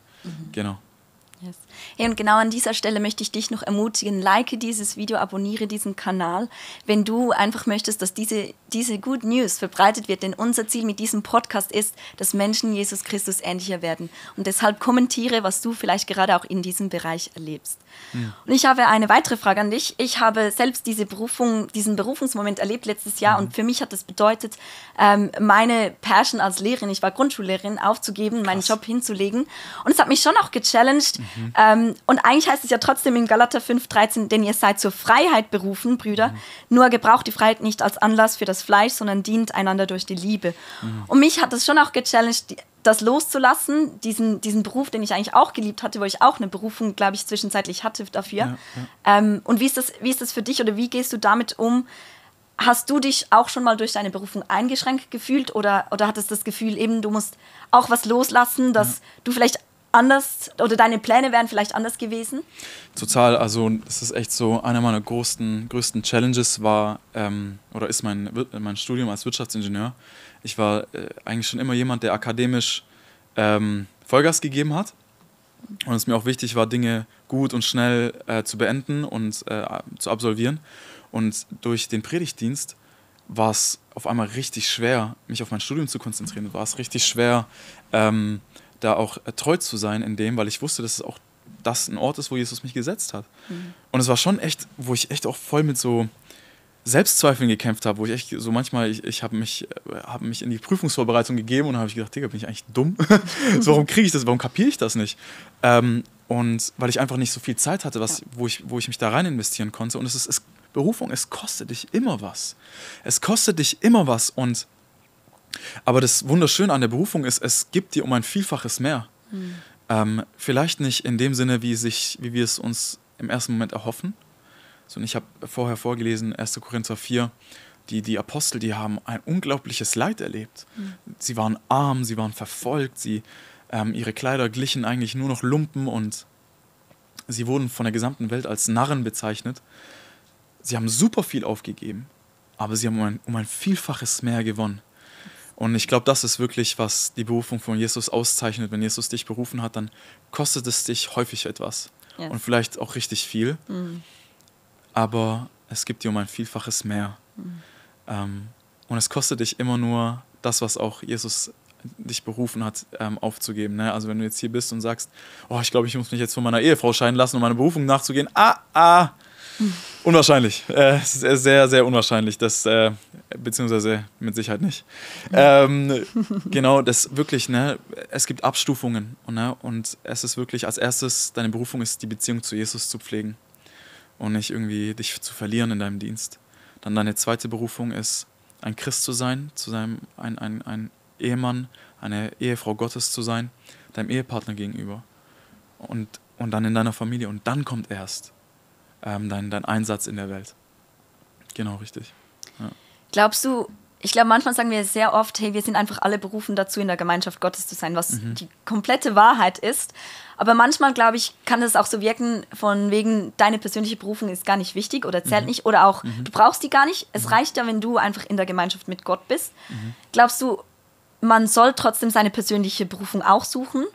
A: Genau.
B: Yes. Hey, und genau an dieser Stelle möchte ich dich noch ermutigen, like dieses Video, abonniere diesen Kanal, wenn du einfach möchtest, dass diese Good News verbreitet wird, denn unser Ziel mit diesem Podcast ist, dass Menschen Jesus Christus ähnlicher werden und deshalb kommentiere, was du vielleicht gerade auch in diesem Bereich erlebst. Und ich habe eine weitere Frage an dich. Ich habe selbst diesen Berufungsmoment erlebt letztes Jahr und für mich hat das bedeutet, meine Passion als Lehrerin, ich war Grundschullehrerin, aufzugeben, meinen Job hinzulegen und es hat mich schon auch gechallenged. Und eigentlich heißt es ja trotzdem in Galater 5,13, denn ihr seid zur Freiheit berufen, Brüder, nur gebraucht die Freiheit nicht als Anlass für das Fleisch, sondern dient einander durch die Liebe. Und mich hat es schon auch gechallenged, das loszulassen, diesen Beruf, den ich eigentlich auch geliebt hatte, wo ich auch eine Berufung, glaube ich, zwischenzeitlich hatte dafür. Und wie ist das für dich oder wie gehst du damit um? Hast du dich auch schon mal durch deine Berufung eingeschränkt gefühlt oder hattest das Gefühl, eben du musst auch was loslassen, dass du vielleicht anders oder deine Pläne wären vielleicht anders gewesen?
A: Total, also es ist echt so, einer meiner größten Challenges war oder ist mein Studium als Wirtschaftsingenieur. Ich war eigentlich schon immer jemand, der akademisch Vollgas gegeben hat und es mir auch wichtig war, Dinge gut und schnell zu beenden und zu absolvieren. Und durch den Predigtdienst war es auf einmal richtig schwer, mich auf mein Studium zu konzentrieren. War es richtig schwer, da auch treu zu sein in dem, weil ich wusste, dass es auch das ein Ort ist, wo Jesus mich gesetzt hat. Und es war schon echt, wo ich echt auch voll mit so Selbstzweifeln gekämpft habe, wo ich echt so manchmal, ich habe mich in die Prüfungsvorbereitung gegeben und habe ich gedacht, Digga, bin ich eigentlich dumm? So, warum kriege ich das, warum kapiere ich das nicht? Und weil ich einfach nicht so viel Zeit hatte, wo ich mich da rein investieren konnte. Und Berufung, es kostet dich immer was. Es kostet dich immer was. Aber das Wunderschöne an der Berufung ist, es gibt dir um ein Vielfaches mehr. Vielleicht nicht in dem Sinne, wie wir es uns im ersten Moment erhoffen. Und ich habe vorher vorgelesen, 1. Korinther 4, die Apostel, die haben ein unglaubliches Leid erlebt. Sie waren arm, sie waren verfolgt, ihre Kleider glichen eigentlich nur noch Lumpen und sie wurden von der gesamten Welt als Narren bezeichnet. Sie haben super viel aufgegeben, aber sie haben um ein Vielfaches mehr gewonnen. Und ich glaube, das ist wirklich, was die Berufung von Jesus auszeichnet. Wenn Jesus dich berufen hat, dann kostet es dich häufig etwas.
B: Yes.
A: Und vielleicht auch richtig viel. Aber es gibt dir um ein Vielfaches mehr. Und es kostet dich immer nur das, was auch Jesus dich berufen hat, aufzugeben. Ne? Also wenn du jetzt hier bist und sagst, oh, ich glaube, ich muss mich jetzt von meiner Ehefrau scheiden lassen, um meiner Berufung nachzugehen. Unwahrscheinlich. Sehr, sehr unwahrscheinlich. Das, beziehungsweise mit Sicherheit nicht. Genau, das wirklich, ne, es gibt Abstufungen. Ne, und es ist wirklich, als erstes, deine Berufung ist, die Beziehung zu Jesus zu pflegen. Und nicht irgendwie dich zu verlieren in deinem Dienst. Dann deine zweite Berufung ist, ein Christ zu sein, ein Ehemann, eine Ehefrau Gottes zu sein, deinem Ehepartner gegenüber. Und dann in deiner Familie. Und dann kommt erst dein Einsatz in der Welt. Genau, richtig. Ja.
B: Glaubst du, ich glaube, manchmal sagen wir sehr oft, hey, wir sind einfach alle berufen dazu, in der Gemeinschaft Gottes zu sein, was die komplette Wahrheit ist. Aber manchmal, glaube ich, kann es auch so wirken, von wegen, deine persönliche Berufung ist gar nicht wichtig oder zählt nicht oder auch, du brauchst die gar nicht. Es reicht ja, wenn du einfach in der Gemeinschaft mit Gott bist. Glaubst du, man soll trotzdem seine persönliche Berufung auch suchen?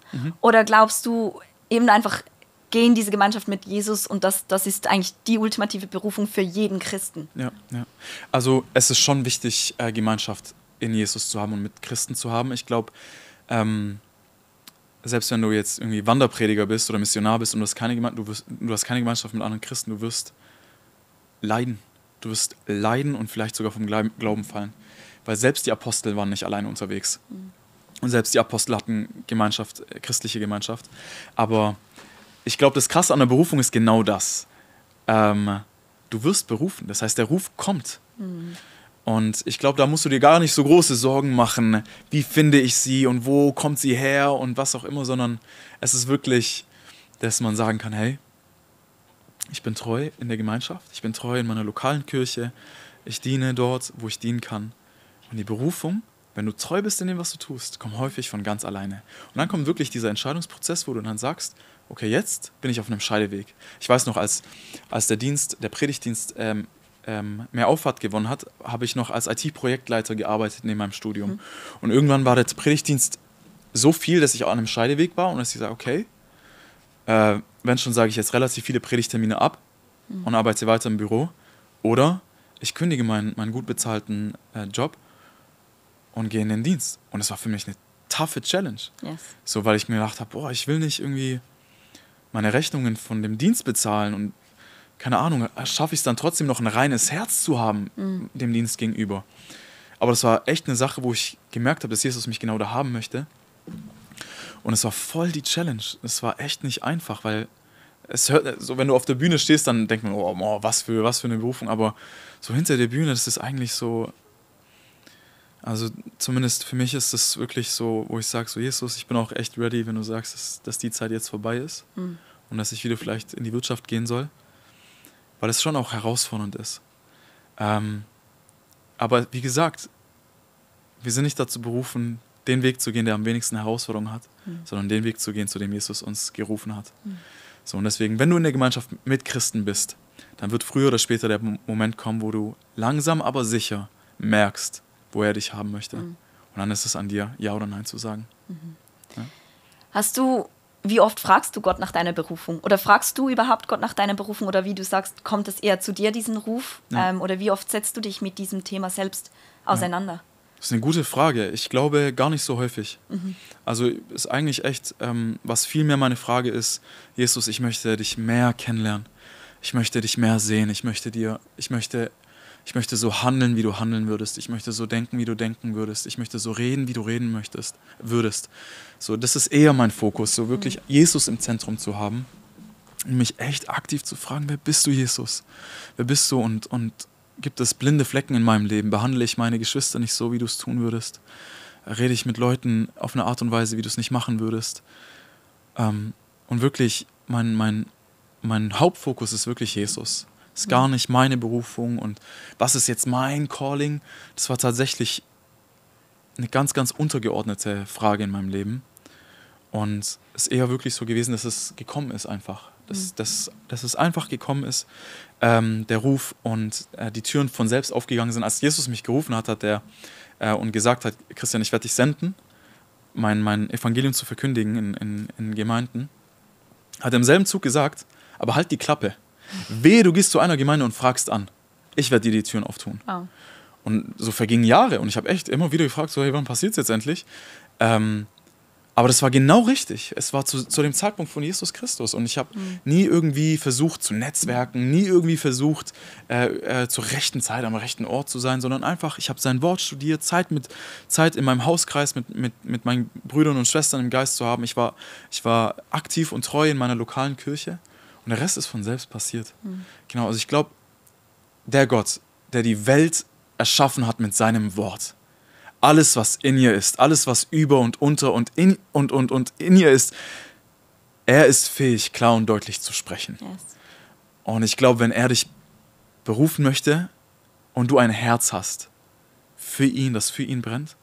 B: Oder glaubst du eben einfach, geh in diese Gemeinschaft mit Jesus und das ist eigentlich die ultimative Berufung für jeden Christen?
A: Ja. Also es ist schon wichtig, Gemeinschaft in Jesus zu haben und mit Christen zu haben. Ich glaube, selbst wenn du jetzt irgendwie Wanderprediger bist oder Missionar bist und du hast keine Gemeinschaft mit anderen Christen, du wirst leiden. Du wirst leiden und vielleicht sogar vom Glauben fallen. Weil selbst die Apostel waren nicht alleine unterwegs. Und selbst die Apostel hatten Gemeinschaft, christliche Gemeinschaft. Aber ich glaube, das Krasse an der Berufung ist genau das. Du wirst berufen. Das heißt, der Ruf kommt. Und ich glaube, da musst du dir gar nicht so große Sorgen machen, wie finde ich sie und wo kommt sie her und was auch immer, sondern es ist wirklich, dass man sagen kann, hey, ich bin treu in der Gemeinschaft, ich bin treu in meiner lokalen Kirche, ich diene dort, wo ich dienen kann. Und die Berufung, wenn du treu bist in dem, was du tust, kommt häufig von ganz alleine. Und dann kommt wirklich dieser Entscheidungsprozess, wo du dann sagst, okay, jetzt bin ich auf einem Scheideweg. Ich weiß noch, als der Predigtdienst mehr Auffahrt gewonnen hat, habe ich noch als IT-Projektleiter gearbeitet neben meinem Studium. Und irgendwann war der Predigtdienst so viel, dass ich auch an einem Scheideweg war und dass ich sage, okay, wenn schon, sage ich jetzt relativ viele Predigttermine ab und arbeite weiter im Büro, oder ich kündige meinen gut bezahlten Job und gehe in den Dienst. Und das war für mich eine taffe Challenge.
B: Yes.
A: So, weil ich mir gedacht habe, ich will nicht irgendwie meine Rechnungen von dem Dienst bezahlen und keine Ahnung, schaffe ich es dann trotzdem noch ein reines Herz zu haben dem Dienst gegenüber. Aber das war echt eine Sache, wo ich gemerkt habe, dass Jesus mich genau da haben möchte. Und es war voll die Challenge. Es war echt nicht einfach, weil so, wenn du auf der Bühne stehst, dann denkt man, was für eine Berufung. Aber so hinter der Bühne, das ist eigentlich so, also zumindest für mich ist das wirklich so, wo ich sage, so Jesus, ich bin auch echt ready, wenn du sagst, dass die Zeit jetzt vorbei ist und dass ich wieder vielleicht in die Wirtschaft gehen soll. Weil es schon auch herausfordernd ist. Aber wie gesagt, wir sind nicht dazu berufen, den Weg zu gehen, der am wenigsten Herausforderungen hat, sondern den Weg zu gehen, zu dem Jesus uns gerufen hat. So, und deswegen, wenn du in der Gemeinschaft mit Christen bist, dann wird früher oder später der Moment kommen, wo du langsam aber sicher merkst, wo er dich haben möchte. Und dann ist es an dir, Ja oder Nein zu sagen.
B: Ja. Wie oft fragst du Gott nach deiner Berufung? Oder fragst du überhaupt Gott nach deiner Berufung? Oder wie du sagst, kommt es eher zu dir, diesen Ruf? Ja. Oder wie oft setzt du dich mit diesem Thema selbst auseinander? Ja.
A: Das ist eine gute Frage. Ich glaube, gar nicht so häufig. Also ist eigentlich echt, was viel mehr meine Frage ist, Jesus, ich möchte dich mehr kennenlernen. Ich möchte dich mehr sehen. Ich möchte so handeln, wie du handeln würdest. Ich möchte so denken, wie du denken würdest. Ich möchte so reden, wie du reden würdest. So, das ist eher mein Fokus, so wirklich Jesus im Zentrum zu haben und mich echt aktiv zu fragen, wer bist du, Jesus? Wer bist du und gibt es blinde Flecken in meinem Leben? Behandle ich meine Geschwister nicht so, wie du es tun würdest? Rede ich mit Leuten auf eine Art und Weise, wie du es nicht machen würdest? Und wirklich, mein Hauptfokus ist wirklich Jesus. Das ist gar nicht meine Berufung und was ist jetzt mein Calling? Das war tatsächlich eine ganz, ganz untergeordnete Frage in meinem Leben. Und es ist eher wirklich so gewesen, dass es gekommen ist einfach. Dass es einfach gekommen ist, der Ruf und die Türen von selbst aufgegangen sind. Als Jesus mich gerufen hat, hat er und gesagt hat, Christian, ich werde dich senden, mein Evangelium zu verkündigen in Gemeinden, hat er im selben Zug gesagt, aber halt die Klappe. Wehe, du gehst zu einer Gemeinde und fragst an. Ich werde dir die Türen auftun.
B: Wow.
A: Und so vergingen Jahre und ich habe echt immer wieder gefragt, so, hey, wann passiert es jetzt endlich? Aber das war genau richtig. Es war zu dem Zeitpunkt von Jesus Christus. Und ich habe nie irgendwie versucht zu netzwerken, nie irgendwie versucht, zur rechten Zeit am rechten Ort zu sein, sondern einfach, ich habe sein Wort studiert, Zeit in meinem Hauskreis mit meinen Brüdern und Schwestern im Geist zu haben. Ich war aktiv und treu in meiner lokalen Kirche. Und der Rest ist von selbst passiert. Genau, also ich glaube, der Gott, der die Welt erschaffen hat mit seinem Wort, alles, was in ihr ist, alles, was über und unter und in ihr ist, er ist fähig, klar und deutlich zu sprechen.
B: Yes.
A: Und ich glaube, wenn er dich berufen möchte und du ein Herz hast für ihn, das für ihn brennt,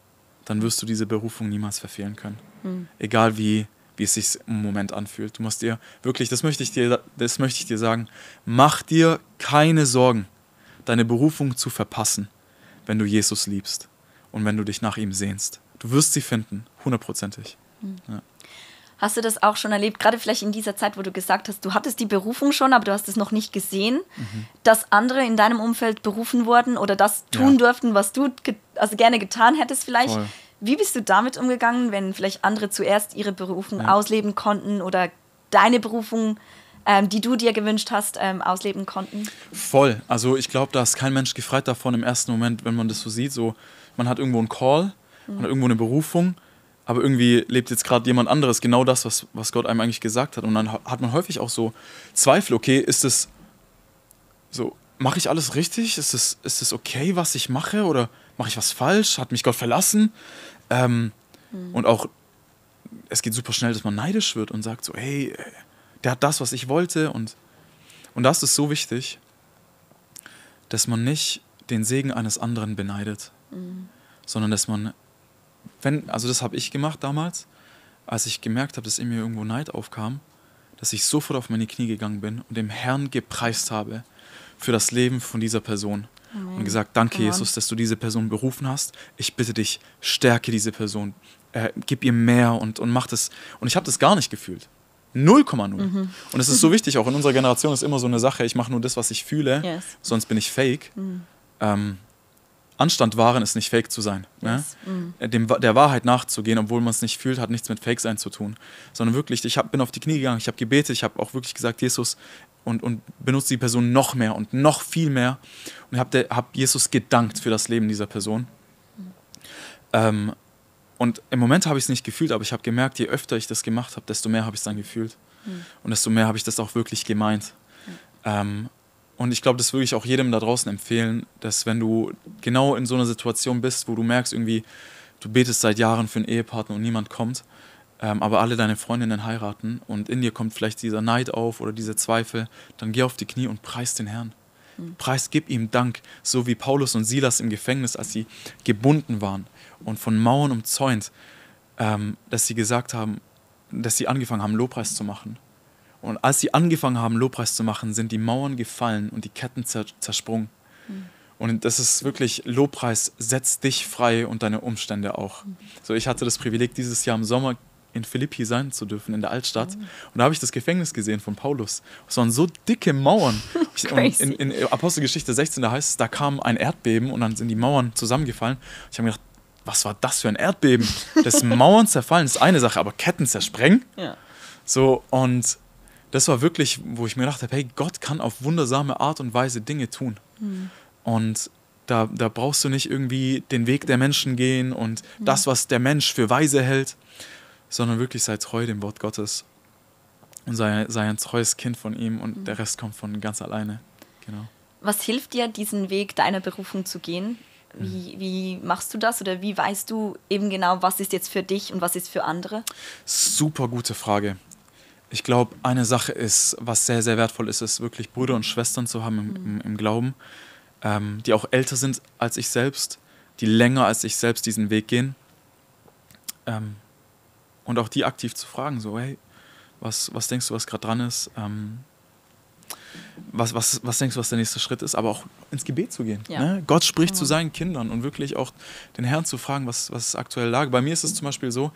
A: dann wirst du diese Berufung niemals verfehlen können. Egal wie es sich im Moment anfühlt. Du musst dir wirklich, das möchte ich dir sagen, mach dir keine Sorgen, deine Berufung zu verpassen, wenn du Jesus liebst. Und wenn du dich nach ihm sehnst. Du wirst sie finden, 100%. Ja.
B: Hast du das auch schon erlebt, gerade vielleicht in dieser Zeit, wo du gesagt hast, du hattest die Berufung schon, aber du hast es noch nicht gesehen, dass andere in deinem Umfeld berufen wurden oder das tun durften, was du gerne getan hättest vielleicht?
A: Voll.
B: Wie bist du damit umgegangen, wenn vielleicht andere zuerst ihre Berufung ausleben konnten oder deine Berufung, die du dir gewünscht hast, ausleben konnten?
A: Voll. Also ich glaube, da ist kein Mensch gefreit davon im ersten Moment, wenn man das so sieht, so man hat irgendwo einen Call, man hat irgendwo eine Berufung, aber irgendwie lebt jetzt gerade jemand anderes genau das, was Gott einem eigentlich gesagt hat. Und dann hat man häufig auch so Zweifel, okay, ist es so, mache ich alles richtig? Ist es okay, was ich mache? Oder mache ich was falsch? Hat mich Gott verlassen? Und auch, es geht super schnell, dass man neidisch wird und sagt so, hey, der hat das, was ich wollte. Und das ist so wichtig, dass man nicht den Segen eines anderen beneidet. Sondern dass man, also das habe ich gemacht damals, als ich gemerkt habe, dass in mir irgendwo Neid aufkam, dass ich sofort auf meine Knie gegangen bin und dem Herrn gepreist habe für das Leben von dieser Person. Amen. Und gesagt, danke Jesus, dass du diese Person berufen hast. Ich bitte dich, stärke diese Person, gib ihr mehr und mach das. Und ich habe das gar nicht gefühlt. 0,0. Und es ist so wichtig, auch in unserer Generation ist immer so eine Sache, ich mache nur das, was ich fühle, sonst bin ich fake. Anstand wahren ist nicht fake zu sein.
B: Yes.
A: Ne? Der Wahrheit nachzugehen, obwohl man es nicht fühlt, hat nichts mit Fake sein zu tun. Sondern wirklich, bin auf die Knie gegangen, ich habe gebetet, ich habe auch wirklich gesagt, Jesus, und benutze die Person noch mehr und noch viel mehr. Und hab Jesus gedankt für das Leben dieser Person. Und im Moment habe ich es nicht gefühlt, aber ich habe gemerkt, je öfter ich das gemacht habe, desto mehr habe ich es dann gefühlt. Und desto mehr habe ich das auch wirklich gemeint. Und ich glaube, das würde ich auch jedem da draußen empfehlen, dass wenn du genau in so einer Situation bist, wo du merkst, irgendwie, du betest seit Jahren für einen Ehepartner und niemand kommt, aber alle deine Freundinnen heiraten und in dir kommt vielleicht dieser Neid auf oder diese Zweifel, dann geh auf die Knie und preis den Herrn. Gib ihm Dank, so wie Paulus und Silas im Gefängnis, als sie gebunden waren und von Mauern umzäunt, dass sie angefangen haben, Lobpreis zu machen. Und als sie angefangen haben, Lobpreis zu machen, sind die Mauern gefallen und die Ketten zersprungen. Und das ist wirklich, Lobpreis setzt dich frei und deine Umstände auch. So, ich hatte das Privileg, dieses Jahr im Sommer in Philippi sein zu dürfen, in der Altstadt. Und da habe ich das Gefängnis gesehen von Paulus. Es waren so dicke Mauern. Und in Apostelgeschichte 16, da heißt es, da kam ein Erdbeben und dann sind die Mauern zusammengefallen. Ich habe mir gedacht, was war das für ein Erdbeben? Das Mauern zerfallen ist eine Sache, aber Ketten zersprengen?
B: Ja.
A: So, und das war wirklich, wo ich mir gedacht habe, hey, Gott kann auf wundersame Art und Weise Dinge tun. Und da brauchst du nicht irgendwie den Weg der Menschen gehen und das, was der Mensch für weise hält, sondern wirklich sei treu dem Wort Gottes und sei ein treues Kind von ihm und der Rest kommt von ganz alleine. Genau.
B: Was hilft dir, diesen Weg deiner Berufung zu gehen? Wie machst du das oder wie weißt du eben genau, was ist jetzt für dich und was ist für andere?
A: Super gute Frage. Ich glaube, eine Sache ist, was sehr, sehr wertvoll ist, ist wirklich Brüder und Schwestern zu haben im Glauben, die auch älter sind als ich selbst, die länger als ich selbst diesen Weg gehen. Und auch die aktiv zu fragen, so, hey, was denkst du, was gerade dran ist? was denkst du, was der nächste Schritt ist? Aber auch ins Gebet zu gehen.
B: Ja.
A: Ne? Gott spricht zu seinen Kindern und wirklich auch den Herrn zu fragen, was ist aktuell Lage. Bei mir ist es zum Beispiel so,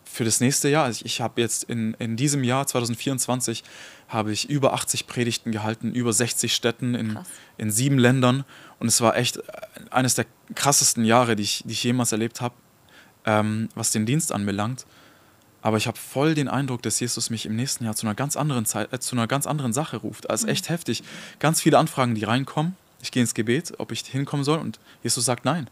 A: für das nächste Jahr, also ich habe jetzt in diesem Jahr 2024 habe ich über 80 Predigten gehalten, über 60 Städten in 7 Ländern, und es war echt eines der krassesten Jahre, die ich jemals erlebt habe, was den Dienst anbelangt. Aber ich habe voll den Eindruck, dass Jesus mich im nächsten Jahr zu einer ganz anderen Sache ruft. Das ist echt heftig. Ganz viele Anfragen, die reinkommen. Ich gehe ins Gebet, ob ich hinkommen soll, und Jesus sagt nein.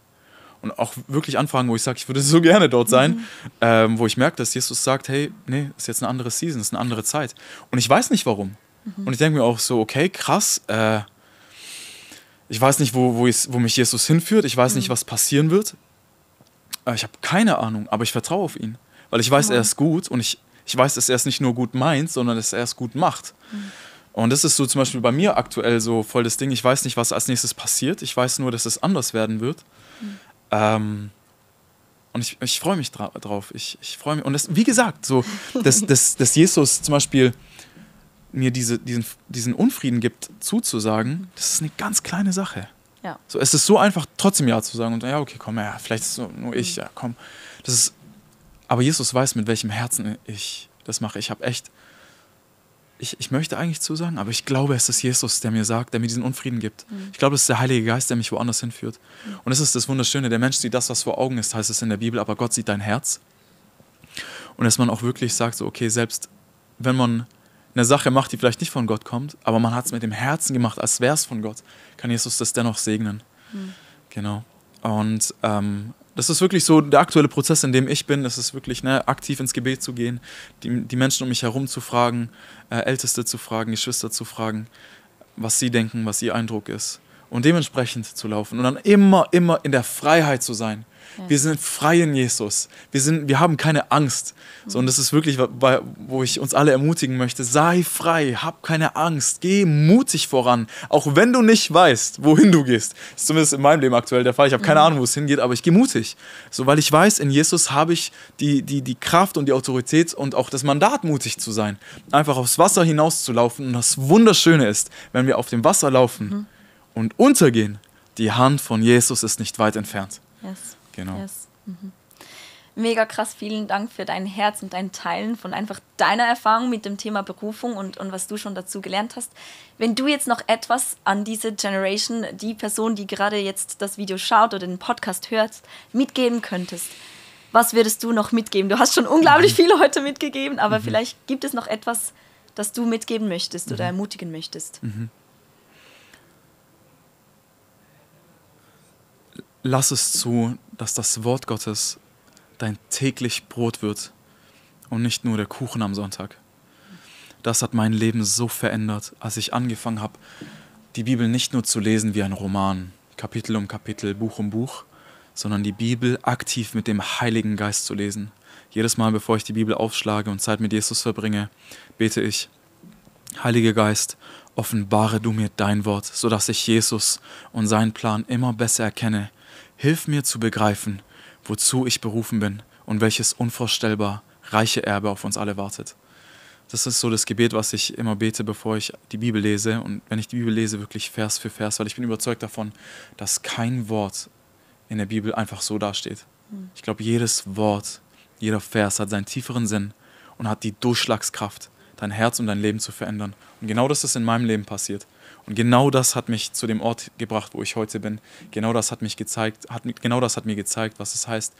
A: Und auch wirklich Anfragen, wo ich sage, ich würde so gerne dort sein, wo ich merke, dass Jesus sagt, hey, nee, ist jetzt eine andere Season, ist eine andere Zeit. Und ich weiß nicht, warum. Und ich denke mir auch so, okay, krass, ich weiß nicht, wo mich Jesus hinführt, ich weiß nicht, was passieren wird. Ich habe keine Ahnung, aber ich vertraue auf ihn. Weil ich weiß, er ist gut, und ich weiß, dass er es nicht nur gut meint, sondern dass er es gut macht. Und das ist so zum Beispiel bei mir aktuell so voll das Ding. Ich weiß nicht, was als nächstes passiert. Ich weiß nur, dass es anders werden wird. Und ich freue mich drauf. Ich freue mich. Und das, wie gesagt, so, dass Jesus zum Beispiel mir diesen Unfrieden gibt, zuzusagen, das ist eine ganz kleine Sache.
B: Ja.
A: So, es ist so einfach, trotzdem Ja zu sagen. Und ja, okay, komm, ja, vielleicht ist es nur ich, ja, komm. Aber Jesus weiß, mit welchem Herzen ich das mache. Ich habe echt, ich möchte eigentlich zusagen, aber ich glaube, es ist Jesus, der mir sagt, der mir diesen Unfrieden gibt. Ich glaube, es ist der Heilige Geist, der mich woanders hinführt. Und das ist das Wunderschöne. Der Mensch sieht das, was vor Augen ist, heißt es in der Bibel, aber Gott sieht dein Herz. Und dass man auch wirklich sagt, so, okay, selbst wenn man eine Sache macht, die vielleicht nicht von Gott kommt, aber man hat es mit dem Herzen gemacht, als wäre es von Gott, kann Jesus das dennoch segnen. Genau. Und das ist wirklich so der aktuelle Prozess, in dem ich bin. Es ist wirklich aktiv ins Gebet zu gehen, die Menschen um mich herum zu fragen, Älteste zu fragen, Geschwister zu fragen, was sie denken, was ihr Eindruck ist. Und dementsprechend zu laufen und dann immer in der Freiheit zu sein. Ja. Wir sind frei in Jesus. Wir haben keine Angst. So, und das ist wirklich, wo ich uns alle ermutigen möchte. Sei frei, hab keine Angst, geh mutig voran. Auch wenn du nicht weißt, wohin du gehst. Das ist zumindest in meinem Leben aktuell der Fall. Ich habe keine Ahnung, wo es hingeht, aber ich gehe mutig. So, weil ich weiß, in Jesus habe ich die Kraft und die Autorität und auch das Mandat, mutig zu sein. Einfach aufs Wasser hinauszulaufen. Und das Wunderschöne ist, wenn wir auf dem Wasser laufen und untergehen, die Hand von Jesus ist nicht weit entfernt.
B: Yes.
A: Genau.
B: Yes. Mega krass, vielen Dank für dein Herz und dein Teilen von einfach deiner Erfahrung mit dem Thema Berufung und was du schon dazu gelernt hast. Wenn du jetzt noch etwas an diese Generation, die Person, die gerade jetzt das Video schaut oder den Podcast hört, mitgeben könntest, was würdest du noch mitgeben? Du hast schon unglaublich viel heute mitgegeben, aber vielleicht gibt es noch etwas, das du mitgeben möchtest oder ermutigen möchtest.
A: Lass es zu, dass das Wort Gottes dein täglich Brot wird und nicht nur der Kuchen am Sonntag. Das hat mein Leben so verändert, als ich angefangen habe, die Bibel nicht nur zu lesen wie ein Roman, Kapitel um Kapitel, Buch um Buch, sondern die Bibel aktiv mit dem Heiligen Geist zu lesen. Jedes Mal, bevor ich die Bibel aufschlage und Zeit mit Jesus verbringe, bete ich: Heiliger Geist, offenbare du mir dein Wort, sodass ich Jesus und seinen Plan immer besser erkenne. Hilf mir zu begreifen, wozu ich berufen bin und welches unvorstellbar reiche Erbe auf uns alle wartet. Das ist so das Gebet, was ich immer bete, bevor ich die Bibel lese. Und wenn ich die Bibel lese, wirklich Vers für Vers, weil ich bin überzeugt davon, dass kein Wort in der Bibel einfach so dasteht. Ich glaube, jedes Wort, jeder Vers hat seinen tieferen Sinn und hat die Durchschlagskraft, dein Herz und dein Leben zu verändern. Und genau das ist in meinem Leben passiert. Und genau das hat mich zu dem Ort gebracht, wo ich heute bin. Genau das hat mir gezeigt, was es heißt,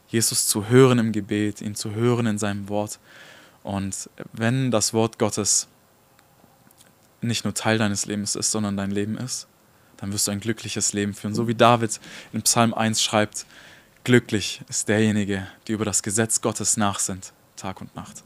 A: Jesus zu hören im Gebet, ihn zu hören in seinem Wort. Und wenn das Wort Gottes nicht nur Teil deines Lebens ist, sondern dein Leben ist, dann wirst du ein glückliches Leben führen. So wie David in Psalm 1 schreibt: Glücklich ist derjenige, die über das Gesetz Gottes nachsinnt, Tag und Nacht.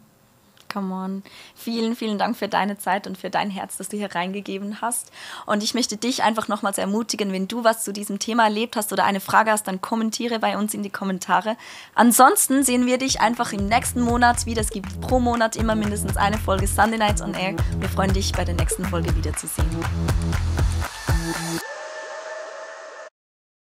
B: Come on. Vielen, vielen Dank für deine Zeit und für dein Herz, das du hier reingegeben hast. Und ich möchte dich einfach nochmals ermutigen, wenn du was zu diesem Thema erlebt hast oder eine Frage hast, dann kommentiere bei uns in die Kommentare. Ansonsten sehen wir dich einfach im nächsten Monat wieder. Es gibt pro Monat immer mindestens eine Folge Sunday Nights on Air. Wir freuen dich, bei der nächsten Folge wiederzusehen.